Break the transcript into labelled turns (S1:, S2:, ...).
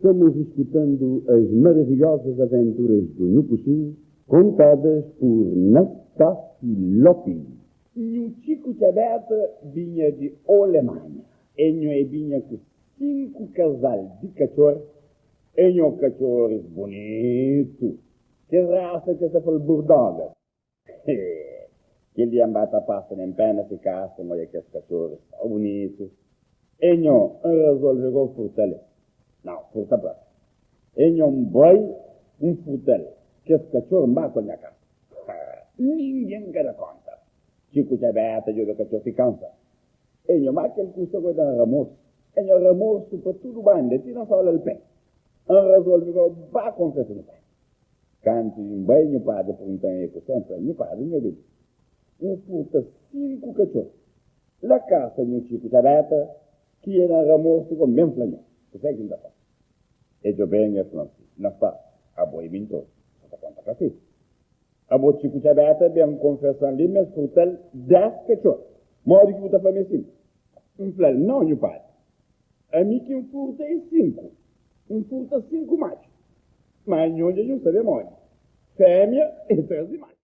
S1: Estamos escutando as maravilhosas aventuras do Nhu Kuxin contadas por Nastassi Lopes. Nhu Txiku Txabéta binha di Olemanha. E nho e binha ku 5 kazal di katxor. E nho katxoris bunitu. Kes rasa ki es ta fla-l burdogas. Hee! Kel dia N ba ta pasa nen pé na si kasa, N odja kes katxoris tau bunitu. E nho, N razolve go furta-l es. Nau, furta propi. E nho, N bai, N furta-l kes katxor, N ba ku el nha kasa. Haa! Ningen ka da konta. Txiku Txabéta djobe katxor ti kansa. E nho, má kel kusa go da-m ramorsu. E nho, ramorsu pa tudu banda, ti na sola-l pé. N razolve go ba konfesa nha pai. Kantu N bai, nhu padri purgunta-m e kusé. N fla-l, Nhu padri, nhu obi-m. N furta 5 katxor la kasa nhu Txiku Txabéta ki e na ramorsu go. N ben fla nho kusé ki N ta fase. E djobe-m e fla-m si, Na sta, abo e mintozu, bu ta konta ka si. Abo Txiku Txabéta ben konfesa-m li ma es furta-l 10 katxor. Modi ki bu ta fla ma e 5? N fla-l, Nau, nhu padri, ami ki N furta e 5. N furta 5 matxu. Má nho dja nho sabe modi. Fémia é traze matxu.